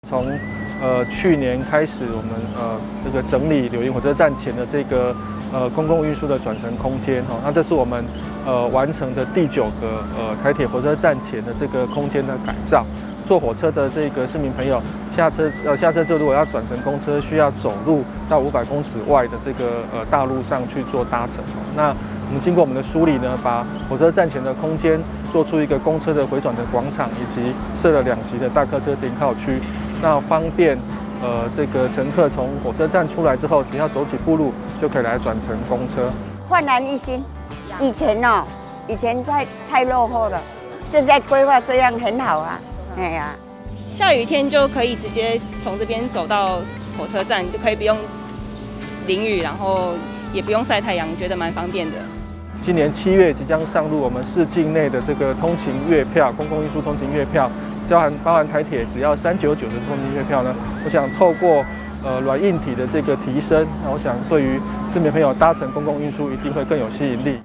從去年開始，我們這個整理柳營火車站前的這個公共運輸的轉乘空間，哈，那這是我們完成的第九個台鐵火車站前的這個空間的改造。坐火車的這個市民朋友下車之後，如果要轉乘公車，需要走路到500公尺外的這個大路上去做搭乘。那我們經過我們的梳理呢，把火車站前的空間做出一個公車的迴轉的廣場，以及設了兩席的大客車停靠區，那方便這個乘客從火車站出來之後，只要走幾步路就可以來轉乘公車。煥然一新，以前哦，以前在太落後了，現在規劃這樣很好啊。哎呀，下雨天就可以直接從這邊走到火車站，就可以不用淋雨，然後也不用曬太陽，覺得蠻方便的。今年7月即將上路我們市境內的這個通勤月票，公共運輸通勤月票，包含台鐵只要399的通勤月票呢。我想透過軟硬體的這個提升，那我想對於市民朋友搭乘公共運輸一定會更有吸引力。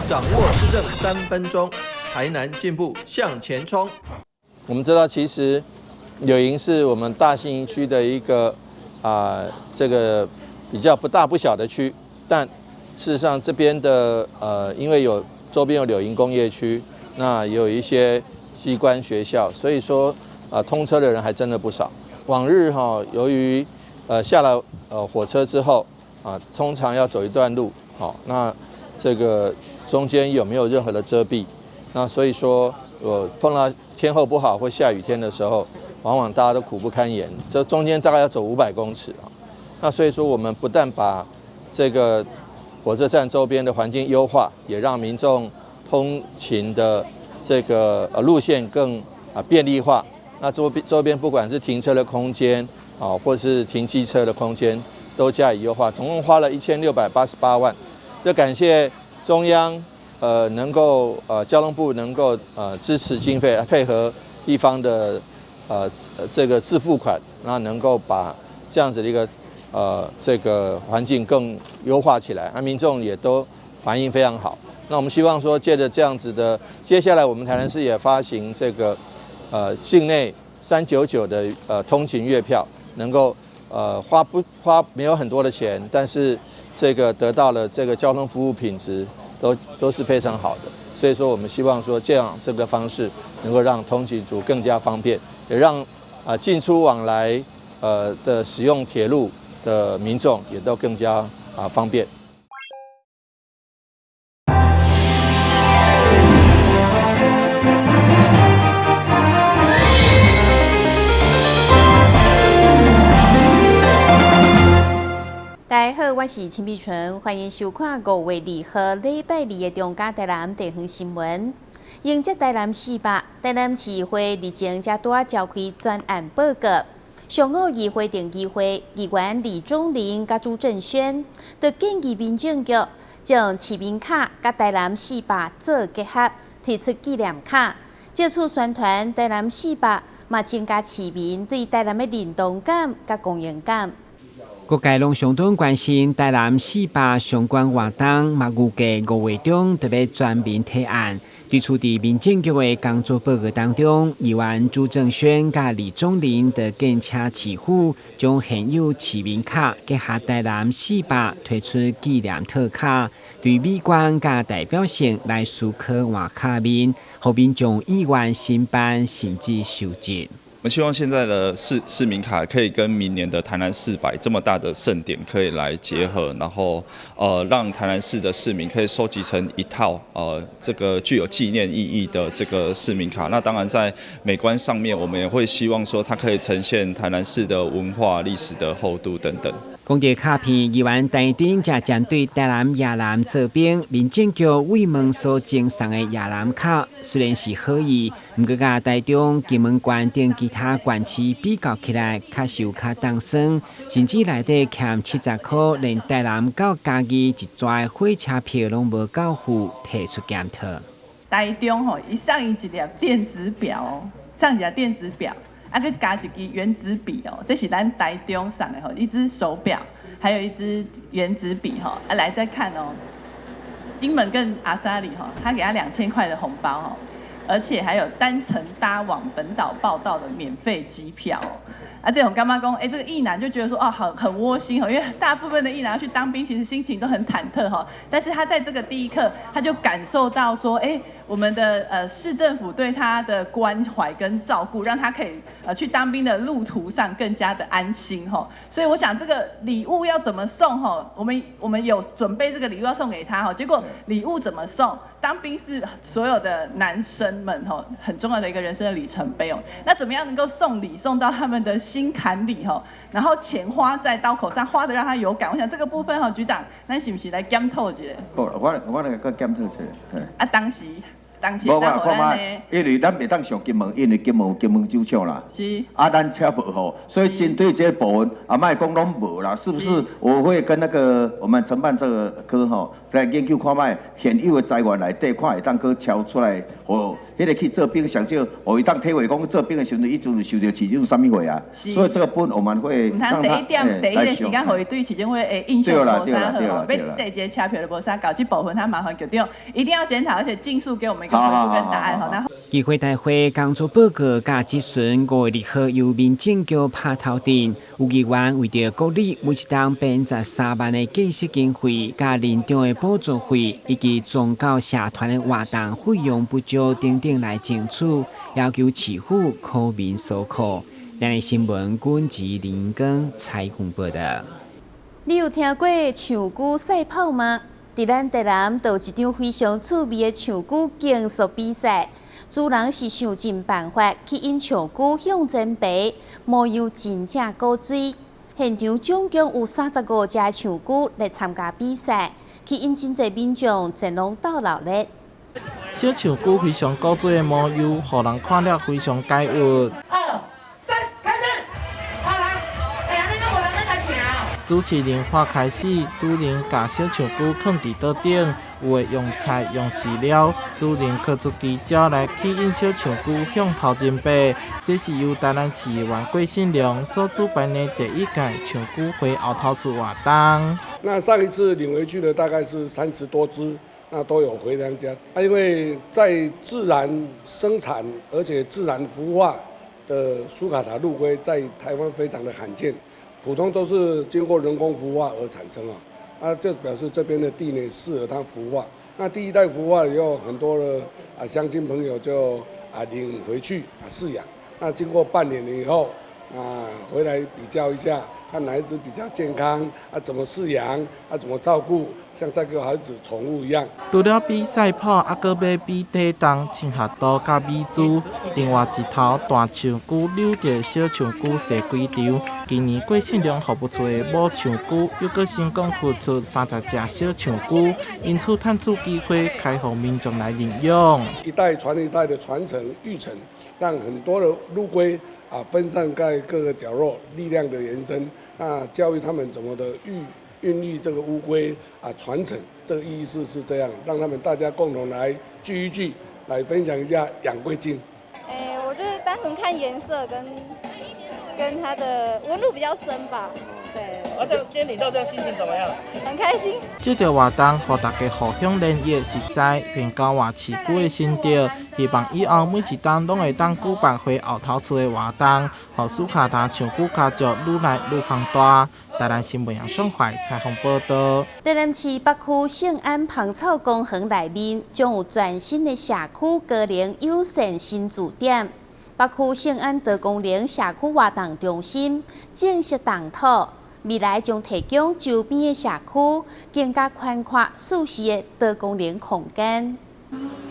掌握市政3分鐘，台南進步向前衝。我們知道，其實柳營是我們大信義區的一個這個比較不大不小的區，但事實上這邊的因為有周邊有柳營工業區，那也有一些機關學校，所以說通車的人還真的不少。往日哈，由於下了火車之後啊，通常要走一段路，好那。這個中間有沒有任何的遮蔽？那所以說我碰到天候不好或下雨天的時候，往往大家都苦不堪言。這中間大概要走500公尺啊。那所以說，我們不但把這個火車站周邊的環境優化，也讓民眾通勤的這個路線更便利化。那周邊不管是停車的空間啊，或是停機車的空間，都加以優化。總共花了1688萬。這感謝中央，能夠交通部能夠支持經費，配合地方的這個自付款，那能夠把這樣子的一個這個環境更優化起來，那民眾也都反應非常好。那我們希望說，借著這樣子的，接下來我們台南市也發行這個境內399的通勤月票，能夠花不花沒有很多的錢，但是這個得到了這個交通服務品質都是非常好的，所以說我們希望說這樣這個方式能夠讓通勤族更加方便，也讓進出往來的使用鐵路的民眾也都更加方便。大家好，我是陳美純，歡迎收看5月2號禮拜二的中嘉台南地方新聞。迎接台南四百，台南市會日前才拄仔召開專案報告。上午議會定議會議員李宗霖佮朱正軒，就建議民政局將市民卡佮台南四百做結合，推出紀念卡，藉此宣傳台南四百，嘛增加市民對台南的認同感佮光榮感。各界攏相當關心台南四百相關活動，嘛預計5月中就欲全面提案。對此佇民政局的工作報告當中，議員朱正軒佮李宗霖就建請市府將現有市民卡結合台南四百推出紀念特卡，對美觀佮代表性來思考換卡面，予民眾意願申辦甚至收集。我們希望現在的市民卡可以跟明年的台南四百這麼大的盛典可以來結合，然後讓台南市的市民可以收集成一套這個具有紀念意義的這個市民卡。那當然在美觀上面，我們也會希望說它可以呈現台南市的文化歷史的厚度等等。講著卡片，議員陳丁才針對台南夜南做兵，民政局慰問所贈送的夜南卡，雖然是好意，毋過佮台中、金門縣等其他縣市比較起來，確實有較凍酸，甚至內底欠70塊，連台南到嘉義一逝火車票攏無夠付，提出檢討。台中吼，伊送伊一粒電子錶哦，送一粒電子錶。啊，閣加一支原子筆哦，這是咱台中送的吼，一支手錶，還有一支原子筆吼。啊，來再看哦，金門跟阿莎里吼，他給他2000塊的紅包吼，而且還有單程搭往本島報到的免費機票。啊，這種感覺講，哎，這個役男就覺得說，哦，很窩心哦，因為大部分的役男要去當兵，其實心情都很忐忑哈。但是他在這個第一刻，他就感受到說，哎，我們的市政府對他的關懷跟照顧，讓他可以去當兵的路途上更加的安心哈。所以我想這個禮物要怎麼送哈？我們有準備這個禮物要送給他哈，結果禮物怎麼送？當兵是所有的男生們吼很重要的一個人生的里程碑哦。那怎麼樣能夠送禮送到他們的心坎裡吼？然後錢花在刀口上，花得讓他有感。我想這個部分吼，局長，咱是毋是來檢討一下？好，我來閣檢討一下。啊，當時無我看覓，因為咱袂當上金門，因為金門有金門酒廠啦。啊，咱車無吼，所以針對這個部分，啊，莫講攏無啦，是不是？我會跟那個我們承辦這個科吼來研究看覓現有的資源內底，看會當閣超出來，予彼個去做兵上少，予伊當體會講做兵的時陣，伊就受著市長啥物貨啊。所以這個部分我們會讓他第一點，第一個時間，予伊對市政府的印象無啥好吼，欲坐一個車票都無啥夠，這部分他麻煩局長一定要檢討，而且盡速給我們一個回覆跟答案吼。議會大會工作報告佮質詢5月2號由民政局拍頭陣，有議員為著國旅每一冬編集3萬的建設經費，佮林長的補助費，以及宗教社團的活動費用不足等等來爭取，要求市府苦民所苦。台視新聞軍籍林根採訪報道。你有聽過象龜賽跑嗎？佇咱台南，就有一場非常趣味的象龜競速比賽。主人是想盡辦法去引象龜向前爬，模樣真正古錐。現場總共有35隻象龜來參加比賽，吸引真濟民眾前往鬥鬧熱。小象龜非常古錐的模樣，予人看了非常解鬱。二、三，開始！好來，哎呀，你攏無人欲來搶。主持人話開始，主人共小象龜囥佇桌頂，有的用菜用飼料，主人敲出奇招來吸引小象龜向頭前爬。這是由台南市議員郭信良所主辦的第一屆象龜回後頭厝活動。那上一次領回去的大概是30多隻，那都有回娘家。啊，因為在自然生產而且自然孵化的蘇卡塔陸龜在台灣非常的罕見，普通都是經過人工孵化而產生啊。啊，這表示這邊的地呢適合它孵化。那第一代孵化以後，很多的鄉親朋友就領回去飼養。那經過半年以後，回來比較一下，看哪一隻比較健康，啊，怎麼飼養，啊，怎麼照顧，像照顧孩子寵物一樣。除了比賽跑，猶閣欲比體重、親和度佮美姿。另外一頭大象龜遛著小象龜踅規場。今年郭信良服務處的母象龜又閣成功孵出30隻小象龜，因此趁此機會開放民眾來認養。一代傳一代的傳承育成，讓很多的陸龜分散在各個角落，力量的延伸。那教育他們怎麼的孕育這個烏龜傳承，這個意思是這樣，讓他們大家共同來聚一聚，來分享一下養龜經。欸，我就是單純看顏色跟它的紋路比較深吧。對。啊，這今天領到這樣心情怎麼樣？很開心。這個活動予大家互相聯誼熟似，並交換飼龜的心得。希望以後每一冬攏會當舉辦回後頭厝的活動，予蘇卡達象龜家族愈來愈龐大。台南新聞楊雙懷採訪報道。台南市北區聖安芳草公園內面將有全新的社區高齡友善新駐點。北區聖安多功能社區活動中心正式動土，未來將提供周邊的社區更加寬闊、舒適的多功能空間。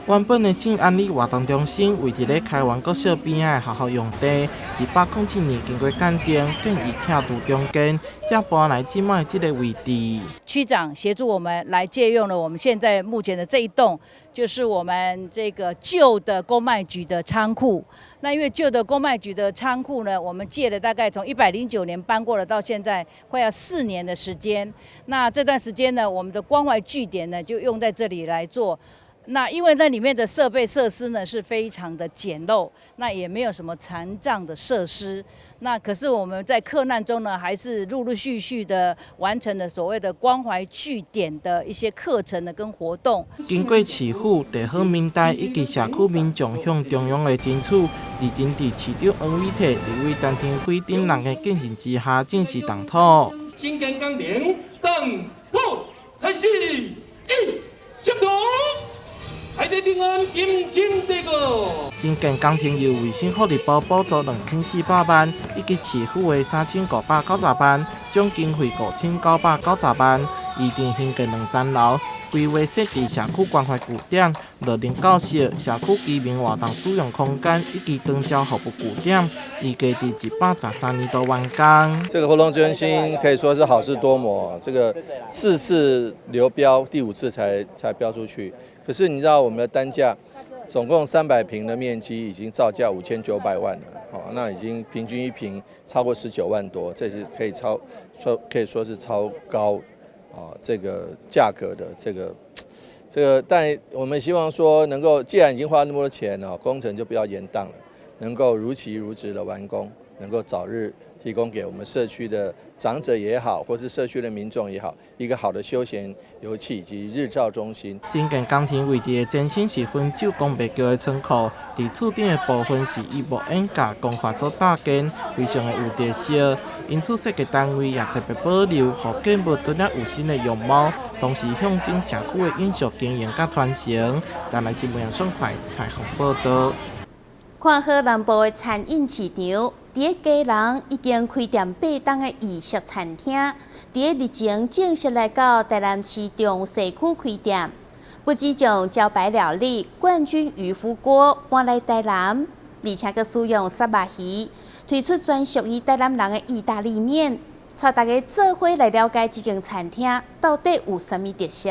原本的聖安里活動中心位佇咧開源國小邊仔的學校用地，107年經過鑑定，建議拆除重建，才搬來這擺這个位置。區長協助我們來借用了我們現在目前的這一棟，就是我們這個舊的公賣局的倉庫。那因為舊的公賣局的倉庫呢，我們借了大概從109年搬過來到現在快要4年的時間。那這段時間呢，我們的關懷據點呢就用在這裡來做。那因為那裡面的設備設施呢是非常的簡陋，那也沒有什麼殘障的設施。那可是我們在克難中呢，還是陸陸續續的完成了所謂的關懷據點的一些課程呢跟活動。經過市府地方民代以及社區民眾向中央的爭取，日前佇市長黃偉哲、立委陳亭妃等人的見證之下，正式動土。新建工程動土開始，一，接土。海底平安，金錢地個。新建工程由衛生福利部補助2400萬，以及市府的3590萬，總經費5990萬。預定興建兩層樓，規劃設置社區關懷據點、樂齡教室、社區居民活動使用空間以及長照服務據點，預計佇113年度完工。這個活動中心可以說是好事多磨，這個四次流標，第五次才標出去。可是你知道我們的單價，總共300坪的面積已經造價5900萬了，哦，那已經平均一坪超過19萬多，這是可以超說可以說是超高啊這個價格的這個，但我們希望說能夠，既然已經花那麼多錢了，工程就不要延宕了，能夠如期如質的完工，能夠早日提供給我們社區的長者也好，或是社區的民眾也好，一個好的休閒遊憩以及日照中心。新建工程位置的前身是溫州工賣局的倉庫，佇厝頂的部分是以木掩架工法所搭建，非常的有特色。因此設計單位也特別保留，予建物拄才有新的樣貌，同時象徵社區的永續經營佮傳承。台南新聞楊順懷採訪報導。看好南部的餐飲市場，佇咧基隆已經開店八冬的異色餐廳，佇咧日前正式來到台南市中西區開店。不只將招牌料理冠軍漁夫鍋搬來台南，而且閣使用虱目魚，推出專屬於台南人的意大利麵，帶大家做伙來了解這間餐廳到底有啥物特色。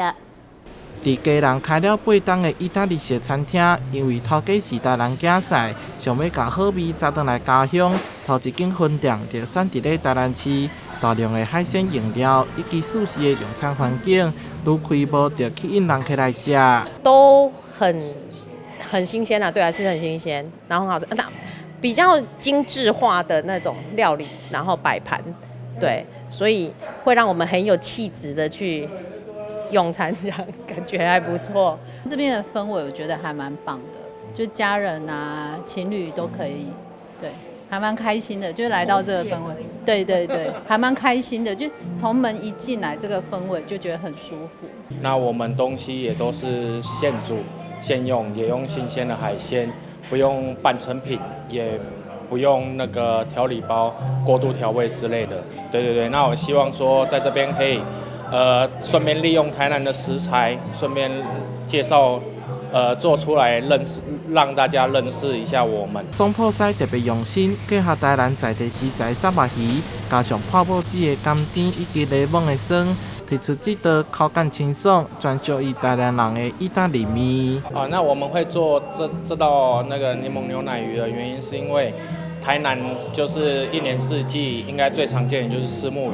佇基隆開了八冬的意大利式餐廳，因為頭家是台南囝婿，想欲共好味載轉來家鄉，頭一間分店就選佇咧台南市。大量的海鮮用料以及舒適的用餐環境，愈開幕就吸引人客來食。都很新鮮啊，對啊，是很新鮮，然後很好吃，那比較精緻化的那種料理，然後擺盤，對，所以會讓我們很有氣質的去用餐，這樣感覺還不錯。這邊的氛圍我覺得還蠻棒的，就家人啊、情侶都可以，對，還蠻開心的，就來到這個氛圍，對對對，還蠻開心的，就從門一進來，這個氛圍就覺得很舒服。那我們東西也都是現煮現用，也用新鮮的海鮮，不用半成品，也不用那個調理包、過度調味之類的。對對對，那我希望說在這邊可以，順便利用台南的食材，順便介紹，做出來認識，讓大家認識一下我們。總鋪師特別用心，結合台南在地食材虱目魚，加上泡泡子的甘甜以及檸檬的酸，推出這道口感清爽、專屬於台南人的意大利麵。啊，那我們會做這道那個檸檬牛奶魚的原因，是因為台南就是一年四季應該最常見的就是虱目魚。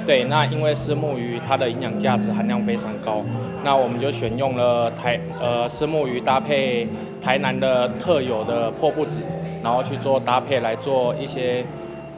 對，那因為虱目魚它的營養價值含量非常高，那我們就選用了虱目魚搭配台南的特有的破布子，然後去做搭配來做一些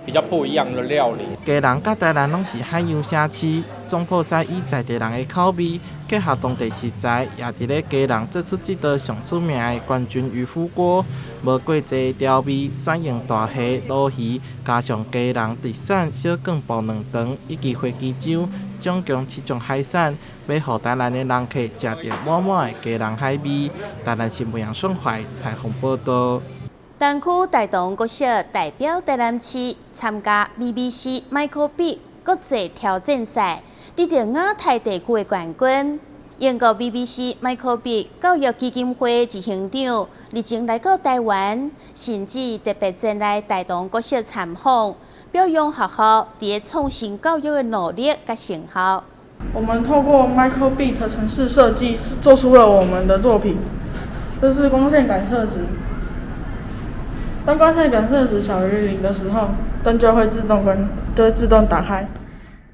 比較不一樣的料理。基隆佮台南攏是海洋城市，總鋪師以在地人的口味，結合當地食材，也佇咧基隆做出這道上出名的冠軍漁夫鍋。無過濟調味，選用大蝦、鱸魚，加上基隆特產小卷爆卵腸以及花枝漿，總共七種海產，欲予台南的人客食著滿滿的基隆海味。台南新聞楊順懷採訪報導。東區大同國小代表台南市參加 BBC micro:bit 國際挑戰賽，得著亞太地區的冠軍。英國 BBC micro:bit 教育基金會執行長日前來到台灣，甚至特別前來大同國小參訪，表揚學校佇創新教育的努力佮成效。我們透過 micro:bit 程式設計，做出了我們的作品。這是光線感測值。當光線感測值小於0的時候，燈就會自動關，就會自動打開。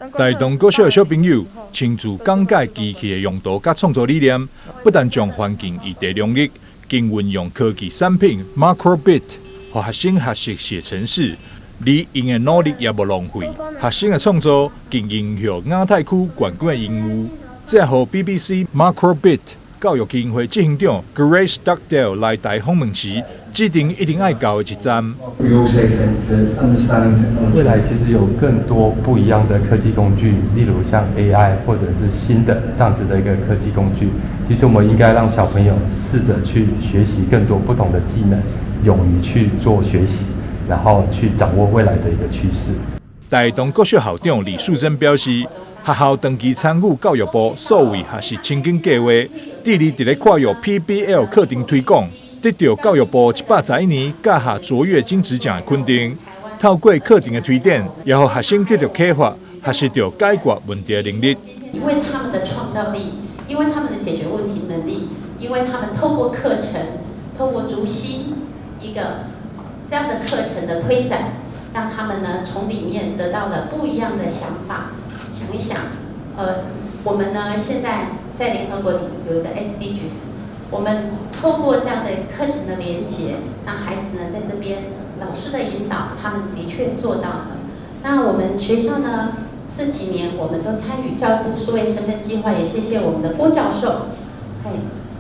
大同國小的小朋友親自講解機器的用途佮創作理念，不但將環境議題融入，更運用科技產品 micro:bit，予學生學習寫程式，而𪜶的努力也無浪費，學生的創作更贏獲亞太區冠軍的榮譽。這予 BBC micro:bit 教育基金會執行長 Grace Dugdale 來台訪問時，指定一定愛到的一站。未來其實有更多不一樣的科技工具，例如像 AI 或者是新的這樣子的一個科技工具。其實我們應該讓小朋友試着去學習更多不同的技能，勇於去做學習，然後去掌握未來的一個趨勢。大同國小校長李素貞表示，學校長期參與教育部數位學習情境計劃，致力佇咧跨越 PBL 課程推廣，得到教育部111年教學卓越金質獎的肯定。透過課程的推展，也予學生得到啟發，學習著解決問題的能力。因為他們的創造力，因為他們的解決問題能力，因為他們透過課程，透過竹溪一個這樣的課程的推展，讓他們呢從裡面得到了不一樣的想法。想一想，我們呢現在在聯合國有一個 SDGs，我們透過這樣的課程的連結，讓孩子呢在這邊老師的引導，他們的確做到了。那我們學校呢這幾年我們都參與教育部數位身份計劃，也謝謝我們的郭教授，哎，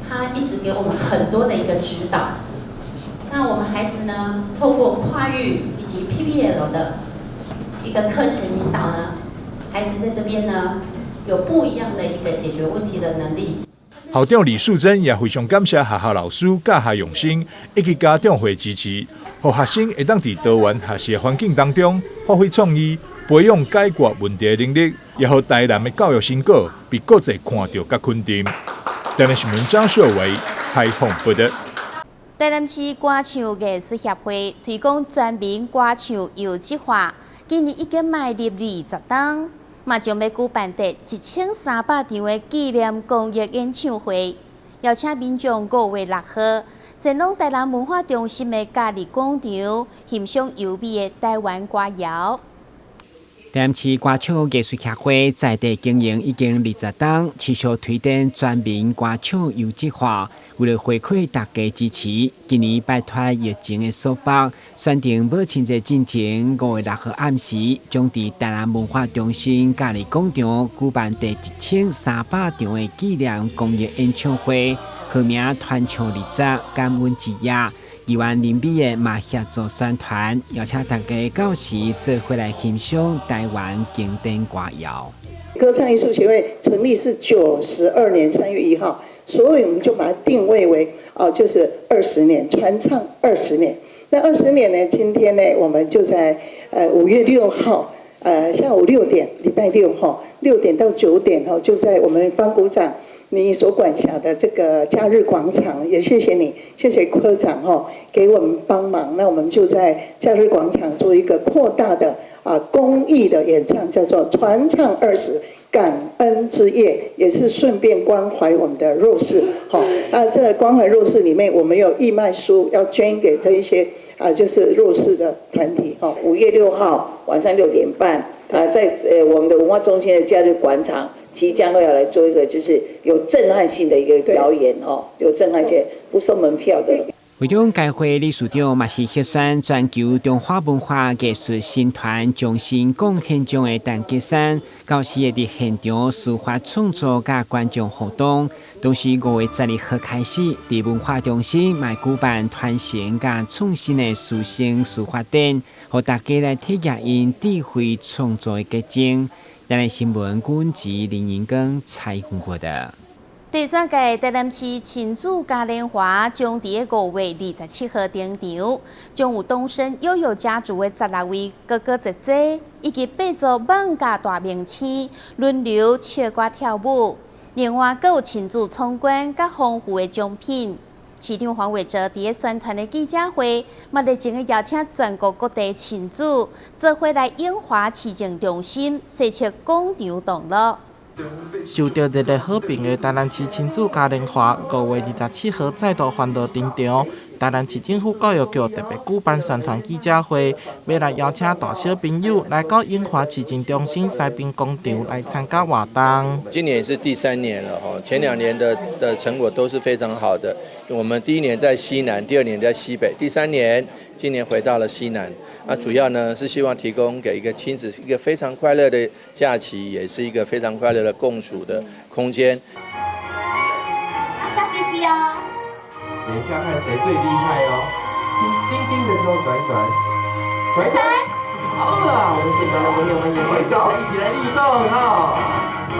他一直給我們很多的一個指導。那我們孩子呢，透過跨域以及 PBL 的一個課程引導呢，孩子在這邊呢，有不一樣的一個解決問題的能力。校長李素貞也非常感謝學校老師教學用心，以及家長會支持，予學生會當佇多元學習環境當中發揮創意，培養解決問題的能力，也予台南的教育成果被國際看著佮肯定。台南新聞張秀偉採訪報導。台南市歌唱藝術協會推廣全民歌唱優質化，今年已經邁入20冬，嘛將欲舉辦第1300場的紀念公益演唱會，邀請民眾5月6號前往台南文化中心的假日廣場，欣賞優美的台灣歌謠。台南市歌唱藝術協會在地經營已經20冬，持續推展全民歌唱優質化。為了回饋大家支持，今年擺脫疫情的束縛，選定母親節進前5月6號暗時，將佇台南文化中心假日廣場舉辦第1300場的紀念公益演唱會，號名傳唱20感恩之夜。議員林美的嘛協助宣傳，邀請大家到時做伙來欣賞台灣經典歌謠。歌唱藝術協會成立是92年3月1號，所以我們就把它定位為哦，就是二十年傳唱二十年。那二十年呢？今天呢，我們就在5月6號，下午六點，禮拜六哈，6點到9點哈，就在我們方股長你所管轄的這個假日廣場，也謝謝你，謝謝科長哈，給我們幫忙。那我們就在假日廣場做一個擴大的啊公益的演唱，叫做傳唱二十感恩之夜，也是順便關懷我們的弱勢。好，那這個關懷弱勢裡面，我們有義賣書要捐給這一些啊，就是弱勢的團體。哦，5月6號晚上6點半，啊，在我們的文化中心的假日廣場。即將會要來做一個就是有震撼性的一個表演哦，有震撼性，不收門票的。會長該會理事長嘛是獲選全球中華文化藝術新團終身貢獻獎的陳吉山，到時會佇現場書法創作佮觀眾互動。同時5月12號開始，佇文化中心嘛舉辦傳承佮創新的師生書法展，予大家來體驗𪜶智慧創作的結晶。台南新聞阮吉林英光採訪報導。第三屆台南市親子嘉年華將佇5月27號登場，將有東森悠悠家族的16位哥哥姐姐以及八組網咖大明星輪流唱歌跳舞。另外，閣有親子闖關佮豐富的獎品。市長黃偉哲佇咧宣傳的記者會，嘛熱情的邀請全國各地親子做伙來永華市政中心西側廣場同樂。受著熱烈好評的台南市親子嘉年華，5月27號再度歡樂登場。台南市政府教育局特別舉辦宣傳記者會，欲來邀請大小朋友來到永華市政中心西濱廣場來參加活動。今年是第三年了，前2年的成果都是非常好的。我們第一年在西南，第二年在西北，第三年今年回到了西南。那主要呢是希望提供給一個親子一個非常快樂的假期，也是一個非常快樂的共處的空間。笑嘻嘻哦。等一下看誰最厲害哦！叮叮叮的時候轉一轉，轉轉。好了，我們現場的朋友們也可以一起來律動哦。好，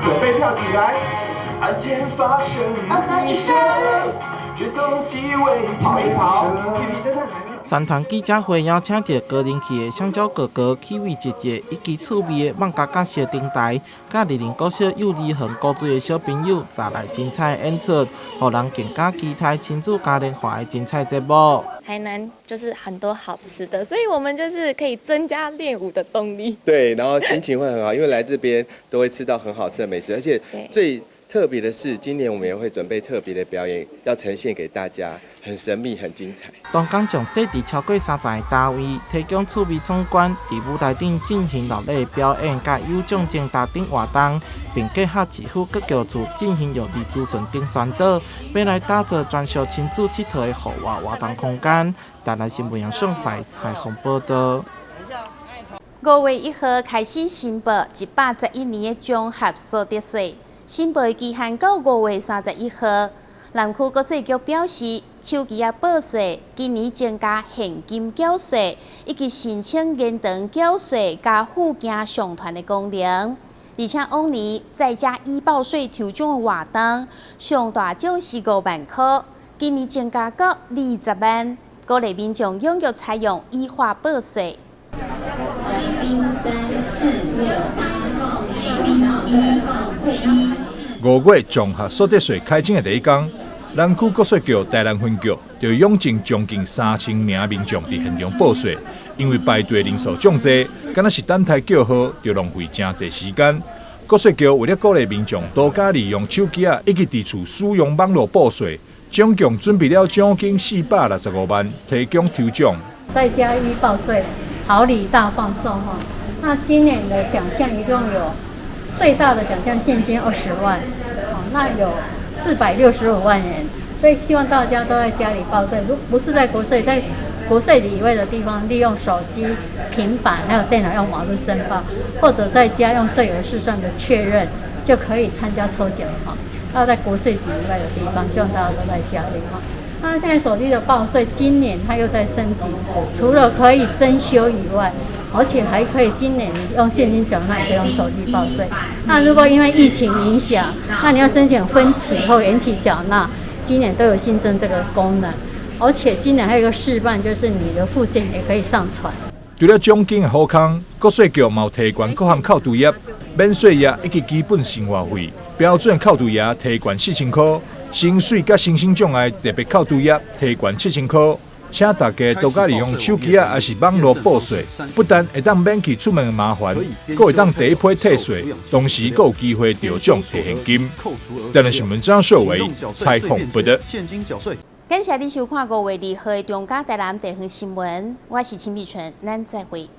準備跳起來。案件發生，一聲，跑一跑。宣傳記者會邀請著高人氣的香蕉哥哥、起威姐姐以及趣味的艋舺仔小燈台，佮二林國小幼兒園高歲的小朋友，帶來精彩的演出，予人更加期待親子嘉年華的精彩節目。台南就是很多好吃的，所以我們就是可以增加練舞的動力。對，然後心情會很好，因為來這邊都會吃到很好吃的美食，而且最特別的是，今年我們也會準備特別的表演，要呈現給大家，很神秘，很精彩。當天將設置超過30个單位，提供趣味闖關，佇舞台頂進行熱烈表演，佮有獎徵答等活動，並結合市府各局處進行幼兒資訊等宣導，欲來打造專屬親子𨑨迌的戶外活動空間。台南新聞楊勝懷採訪報導。5月1號開始申報111年的綜合所得稅。申報期限到5月31號。南區國稅局表示，手機仔報稅今年增加現金繳稅，以及申請延長繳稅佮附件上傳的功能。而且往年在家e報稅抽獎的活動，上大獎是5萬箍，今年增加到20萬，鼓勵民眾踴躍採用e化報稅。三四六七一一。5月綜合所得稅開徵的第一工，南區國稅局台南分局就湧進將近3000名民眾佇現場報稅，因為排隊人數眾濟，敢若是等待叫號，就浪費誠濟時間。國稅局為了鼓勵民眾多加利用手機仔，以及佇厝使用網路報稅，總共準備了獎金465萬，提供抽獎。在家e報稅，好禮大放送哈。那今年的獎項一共有最大的獎項現金20萬，那有465萬元，所以希望大家都在家裡報稅，如不是在國稅，在國稅以外的地方，利用手機、平板還有電腦用網路申報，或者在家用稅額試算的確認，就可以參加抽獎哈。那在國稅局以外的地方，希望大家都在家裡哈。那現在手機的報稅，今年它又在升級，除了可以增修以外，而且還可以今年用現金繳納，也可以用手機報稅。那如果因為疫情影響，那你要申請分期或延期繳納，今年都有新增這個功能。而且今年還有一個示範，就是你的附件也可以上傳。除了獎金的好康，國稅局嘛有提懸各項扣除額、免稅額以及基本生活費標準扣除額提懸4000箍，薪水佮身心障礙特別扣除額提懸7000箍。請大家多加利用手機仔，抑是網路報稅，不但會當免去出門的麻煩，閣會當第一批退稅，同時閣有機會得獎提現金。台南新聞張秀偉採訪報導。感謝你收看5月2號的中嘉台南地方新聞，我是秦美純，咱再會。